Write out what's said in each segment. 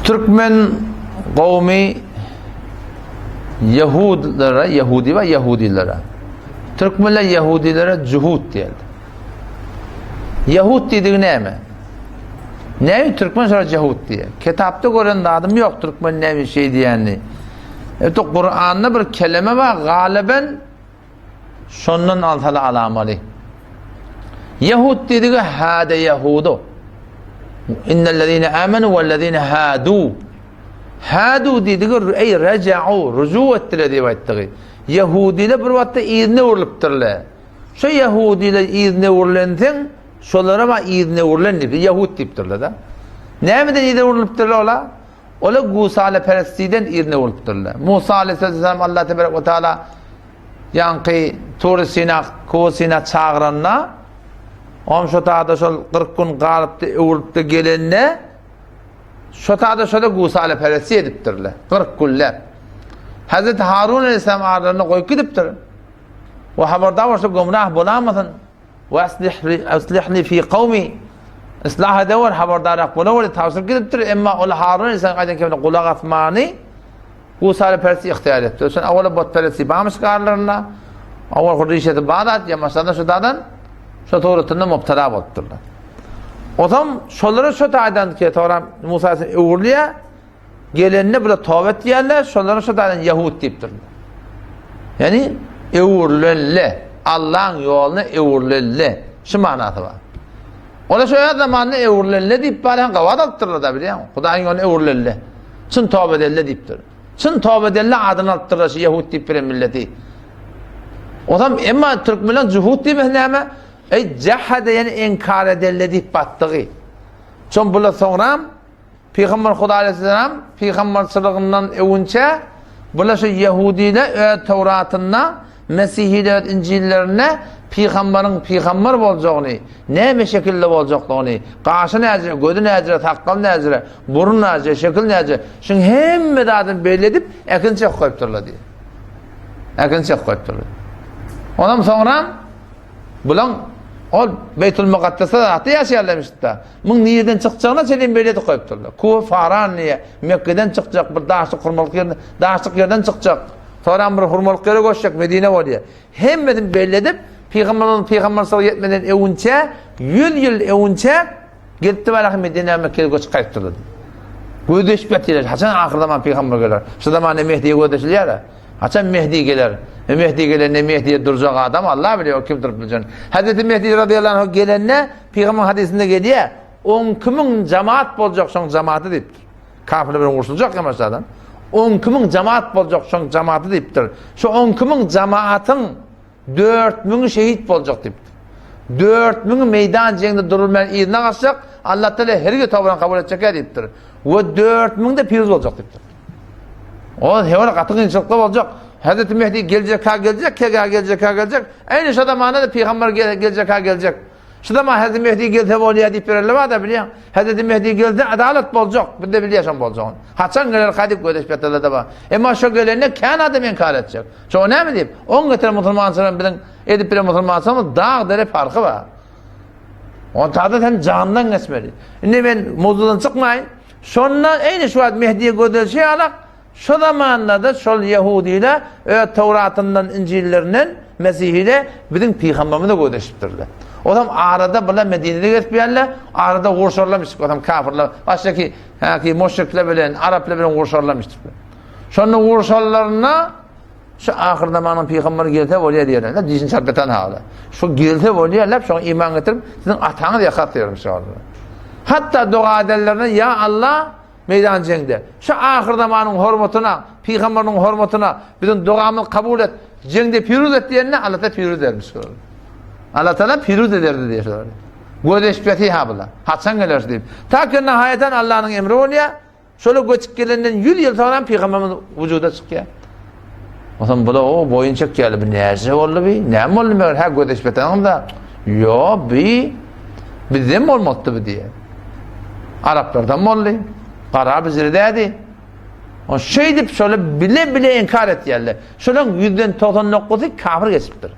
Türkmen gowmy Ýehudlara, Ýehudi we Ýehudilere. Türkmenler Ýehudilere Juhud diýerdi. Ýehud diýdigi näme? Näme türkmen şolara Jehud diýýär? Kitapda gören zadym ýok türkmen näme şeý diýenini. Ete Kur'anda bir kelime bar, galiben Şondan alsaly alamaly. Ýehud diýdigi hade ýehudu. Innellezine amenu wellezine hadu. Hadu diýdigi eý reja'u, ruju etdiler diýip aýtdygy. Ýehudiler bir wagtda yzyna öwrülipdirler. Şo ýehudiler yzyna öwrülenseň, şolara ba yzyna öwrülen diýip, ýehud diýipdirler-de. Nämeden yzyna öwrülipdirler olar? Olar gusaleperestiden yzyna öwrülipdirler. Musa aleyhisselam Allah tebarek we taala ýaňky Tury Sina, Kuwy Sina çagyranda, oňam şo taýda şol 40 gün galypdy, öwrülipdi gelende, şo taýda şola gusaleperesti edipdirler. 40 günläp. Hazreti Harun aleyhisselam aralarynda goýup gidipdir. We habardar bolsa gümrah bolamasyn. We aslihli fi kawmi Islah edewer, habardarak bolawer tabşyryp gidipdir. Emma ol Harun aleyhisselam aýdan kemine gulak asmany Gusaleperesti ygtyýar etdi. Şon awala botperesti barmyş garlarynda. Awal hur rişesi bar zat, ýamaşanda şu dadan şo suratynda mubtala bolupdyrlar. Osam şolara şo taýdan ki, soňra Musa öwrülýär. Gelende bular toba etýärler, şolara şo taýdan ýahud diýipdirler. Ýani öwrülenle, Allaň ýoluna öwrülenle şu manasy bar. Olar şu öz zamanynda öwrülenle diýip barýan gabat alypdyrlar da bilýäňmi? Hudaýyň ýoluna öwrülenle. Çyn toba edenle diýipdir. Çyn toba edenle adyny alypdyrlar şu ýehud diýip bilen milleti. Ozam emma türkmenler juhud diýmesi näme? Ey jahade ýani inkar edenle diýip batdygy. Çon bular soňram Pygamber Huda aleyhisselam pygamberçilygyndan öwünçä bular şu ýehudile öz Towratynda, Mesihile öz Injillerinde pygamberiň pygamber boljagyny, näme şekilde boljakdygyny, gaşy näjire, gözi näjire, sakgaly näjire, burun näjire, şekil näjire, şuň hemme zadyny belli edip, ekin çekip goýupdyrlar diýýär. Ekin çekip goýupdyrlar. Onam soňra Bulaň ol Beýtul Mukaddesde zatda ýaşaýarlarmyşda. Muň nireden çykjagyna çenli belli edip goýupdyrlar. Kuwa Faran diýe Mekgeden çykjak bir daşlyk hurmalyk ýerden, daşlyk ýerden çykjak. Soňra bir hurmalyk ýere göçjek Medine bolýar. Hemmesini belli edip, Pygamberimiz pygamberçilige ýetmeden öwünçä 100 ýyl öwünçä Gelipdi balahy Medinä Mekgede göçüp gaýypdyrlar. Gözleşip ýatyrlar. Haçan ahyr zaman pygamber geler? Şu zamanda Mehdiye gözleşilýär. Haçan Mehdi geler? E Mehdi gelende Mehdiye durjak adam Allah bilýär, o kim durup biljek. Hazreti Mehdi radıyallahu anh gelende pygamber hadysynda gelýär. 12 müň jemaat boljak şoň jemaaty diýipdir. Kafirler bilen urşuljak ýamaş adam. 12 müň jemaat boljak şoň jemaaty diýipdir. Şu 12 müň jemaatyň Dört müňi şehit boljak diýipdir. Dört müňi meýdan jeňde durulmaýan yzyna gaçjak, Allah Teala hergiz towbany kabul etjek diýipdir. We dört müň de piruz boljak diýipdir. O hewar gaty kynçylykly boljak. Hazreti Mehdi geljek ha geljek, kega geljek ha geljek. Eýni şo zamanda da pygamber geljek ha geljek. Şu zaman Hazreti Mehdi gelse bolýar diýip bererler bar da bilýän. Hazreti Mehdi gelse adalat boljak. Biz de bilýär şoň boljagyny. Haçan geler hadyp gözeş beterler de bar. Emma şo gelende kän adam inkar etjek. Şo näme diýip? Oň getiren musulmançylygyň biziň edip bilen musulmançylygymyz dag dere parhy bar. Ontada sen jandan geçmeli. Indi men mowzudan çykmaýyn. Şonda eýni şu wagt Mehdiye gözelşi ýalak Şo zamanda-da şol ýehudiler öz Towratyndan, Injillerinden Mesihile biziň pygamberimize göz eşipdirler. Olam arada bular Medinede gezip ýörler, arada gurşarlamışdyk olam kafirler, başdaky häki müşrikler bilen, araplar bilen gurşarlamışdyk. Şonda gurşarlarynda şu ahyr zamanyň pygamberi gelse bolýar diýerler. Dişini çarp atan hala. Şu gelse bolýar, lap şoňa iman getirip, siziň ataňyz ýakas diýermiş şolar. Hatda doga edenlerine ýa Allah Meýdan jeňde. Şu ahyrzamanyň hormatyna, pygamberiniň hormatyna biziň dogamyzy kabul et, jeňde piruz et diýende Allah Taala piruz edermiş. Allah Taala piruz ederdi diýýär. Gözeşmesi ha bular. Haçan geler diýip. Ta ki nihaýeten Allah'yň emri bolýar. Şola göçüp gelenden 100 ýyl soňra pygamberimiz wujuda çykýar. Onsoň bular o boýun çekýärler. Bu näce boldy bi? Näme boldy meger? Ha gözeşmesi da. Ýo bi bizden bolmadydy bu diýýär. Araplardan boldy. Gara bizre dädi. O şeýdip şoly bile-bile inkar etýärler. Şolaň ýüzden 99-y kafir geçipdir.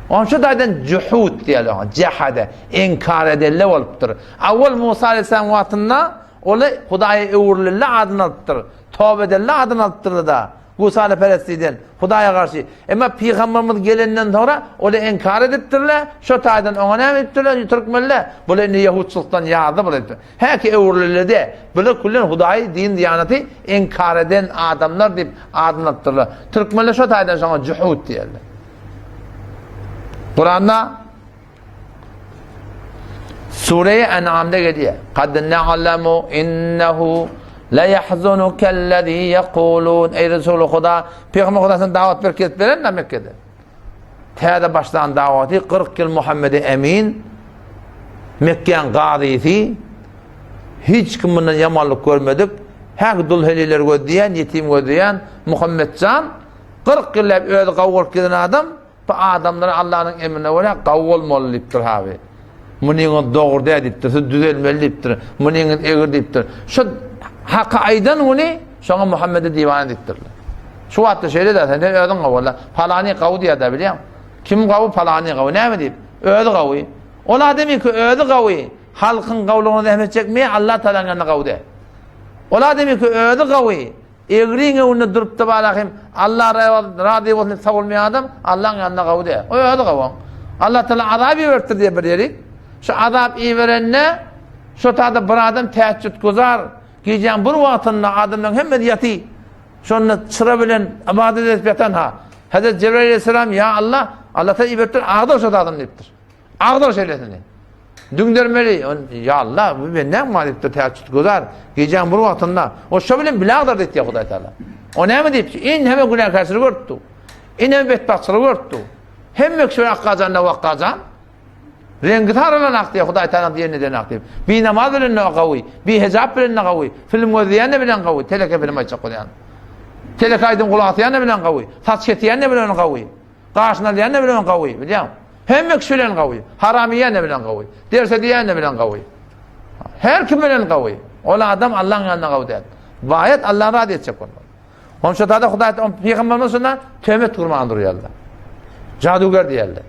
Onça daýdan juhud diýýärler oňa. Jahada, inkar edenler bolupdyr. Awwal Musa aleyhisselam wagtynda. Ola Hudaýa öwrüleli adyny alypdyr. Toba edeli adyny alypdyrlar-da. Gusale perestiden, Hudaýa garşy. Emma pygamberimiz gelenden soňra ola inkar edipdirler. Şo taýdan oňa näme diýipdirler? Türkmenler, bular indi ýahudçylykdan ýazdy bular diýipdir. Häki öwrüleli-de, bular küllen Hudaýy, din, diýanaty inkar eden adamlar diýip adyny alypdyrlar. Türkmenler şo taýdan şoňa juhud diýerler. Kuranda Sure-i En'amda gelýär. Kad na'lemu innehu la yahzunukellezî yekulun. Eý Resuly Huda, Pygamber Huda sen dawat berip gelip beren da Mekke'de. Täze başlan dawaty 40 ýyl Muhammede Emin Mekke'nin gazysy hiç kim bundan ýamanlyk görmedik. Häk dul heliler gözleýän, ýetim gözleýän Muhammetjan 40 ýyllap özi gawy bolup giden adam Bu adamlara Allanyň emrine görä gawy bolmaly diýipdir haby. Munyňyz dogry däl diýipdir, siz düzelmeli diýipdir, munyňyz egri diýipdir. Şu haky aýdan güni şoňa Muhammede diwana diýipdirler. Şu wagtda şeýle-dä sen özüň gawy walla. Palany gawy diýýär-dä bilýäň. Kim gawy, palany gawy. Näme diýip? Özi gawy. Ol adamyňky özi gawy, halkyň gawulygyna zähmet çekmeýär, Allah Tagalaň ýanynda gawy däl. Ol adamyňky özi gawy, Egriň öňünde durupda bala hem Allah razy bolsun diýip sowulmaýan adam Allaň ýanynda gawy däl. O özi gawy. Allah Taala azap iberipdir diýip bir ýeri. Şu azap iberende şo tada bir adam tähejjüd guzar. Gijäň bir wagtynda adamlaryň hemmesi ýaty. Şonda çyra bilen ybadat edip ýatan ha. Hazret Jebrail aleyhisselam ýa Allah, Allah Taala iberipdir, agdar şo adamy diýipdir. Agdar şeýlesini. Düňdermeli. Ýa Allah, bu men näme bar diýipdir, tähejjüd guzar. Gijäň bir wagtynda. O şo bilen bile agdar diýipdir Hudaý Taala. O näme diýip? In hemme günäkärçiligi görüpdi. In hemme betbagtçylygy görüpdi. Hemme kişi akgajan da wakgajan. Reňgi saralan ak diýip Hudaý Taala diýenine den ak diýip. Bi namaz bilen de gawy, bi hijap bilen de gawy, film gözleýän de bilen gawy, teleke film aýtjak bolýan. Teleke aýdym gulak asýan de bilen gawy, saç kesýän de bilen gawy. Gaşyny alýan ne bilen gawy, bilýäň? Hemme kişi bilen gawy, haram iýen ne bilen gawy, derse diýen ne bilen gawy. Her kim bilen gawy. Ol adam Allah'ın ýanynda gawy däl. Baýat Allah'y razy etjek bolmaly. Onuň üçin tada Hudaý pygamberimiz şunda töhmet gurman durýarlar. Jaduger diýerler.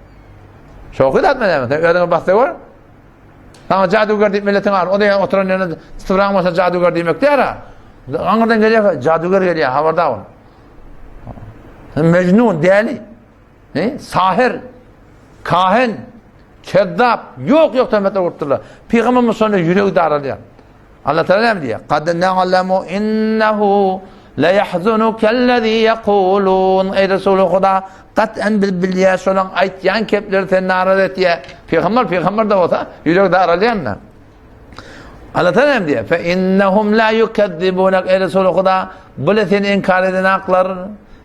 Şoky zat näme? Sen özüňe basda gör. Saňa jaduger diýip milletiň ar, o diýen oturan ýerinde sybraň bolsa jaduger diýmek diýär. Aňyrdan gelýär, jaduger gelýär, habarda ol. Mejnun, däli, he, sahir, kahin, kezzap, ýok ýok töhmetler urupdyrlar. Pygamberimiz şonda ýüregi daralýar. Allah Teala näme diýýär? Kad na'lamu innehu la yahzunukellezî yekulun. Eý Resuly Huda, gat'an biz bilýäs şolaň aýtýan kepleri seni naraz etýär. Pygamber pygamber de bolsa ýüregi daralýan-da. Allah Teala näme diýýär? Fe innehum la yukezzibunak ey Resuly Huda, bile seni inkar eden aklar.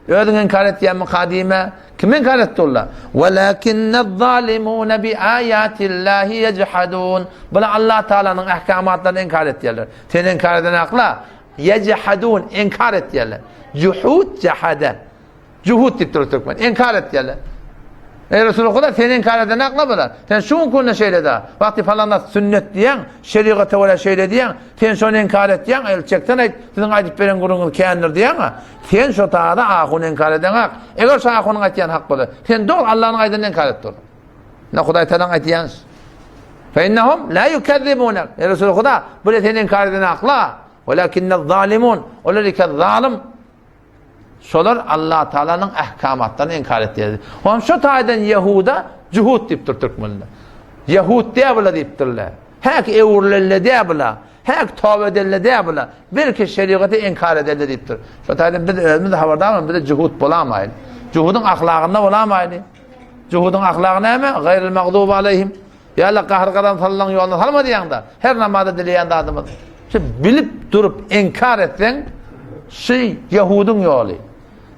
Özüň inkar etýänmi kadime? Kim inkar etdi olar? Walakinnez-zalimune bi ayatillahi yejhadun. Bile Allah Taalanyň ahkamatlaryny inkar etýärler. Seni inkar eden akla yejhadun inkar etýärler. Juhud jahada. Juhud diýip dur türkmen. Inkar etýärler. Ey Resuly Huda seni inkar eden akla bular. Sen şu günde şeýle da. Wagty falana sünnet diýen, şeriata görä şeýle diýen, sen şony inkar etýän, el çeksen aýt, siziň aýdyp beren gürrüňiňiz kändir diýen. Sen şo taýda ahuny inkar eden ak. Eger şo ahunyň aýtýan hak bolsa, sen dogry Allanyň aýdanyny inkar et dur. Ne Hudaý Tagalaň aýtýan. Fe innehum la yukezzibunak. Ey Resuly Huda, bu seni inkar eden akla. Walakinnez zalimun. Olar ike zalim. Şolar Allah Taalanyň ahkamatlaryny inkar etýär. Hom şo taýdan Ýehuda juhud diýipdir türkmenler. Ýehud diýä bula diýipdirler. Häk öwrülelle diýä bula. Häk toba edelle diýä bula. Belki şerigaty inkar edelle diýipdir. Şo taýdan biz özümiz habardar biz juhud bolamaýyn. Juhudyň ahlagynda bolamaýyn. Juhudyň ahlagy näme? Gaýril magdub aleýhim. Ýa Allah gahar-gazap salylan ýoluna salma diýýäň-de, her namazda dileýän zadymyz. Şu bilip durup inkar etseň, şu ýehudyň ýoly.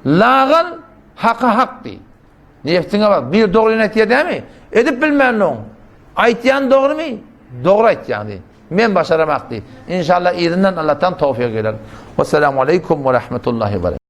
Lagal haka hak diý. Nefsiňe bak, bir dogryny aýtýar dämi? Edip bilmän oň. Aýtýan dogrymy? Dogry aýtýan diý. Men başaramak diý. Inşallah yzyndan Allahdan towfyk geler. Wessalamu aleýkum we rahmetullahi we.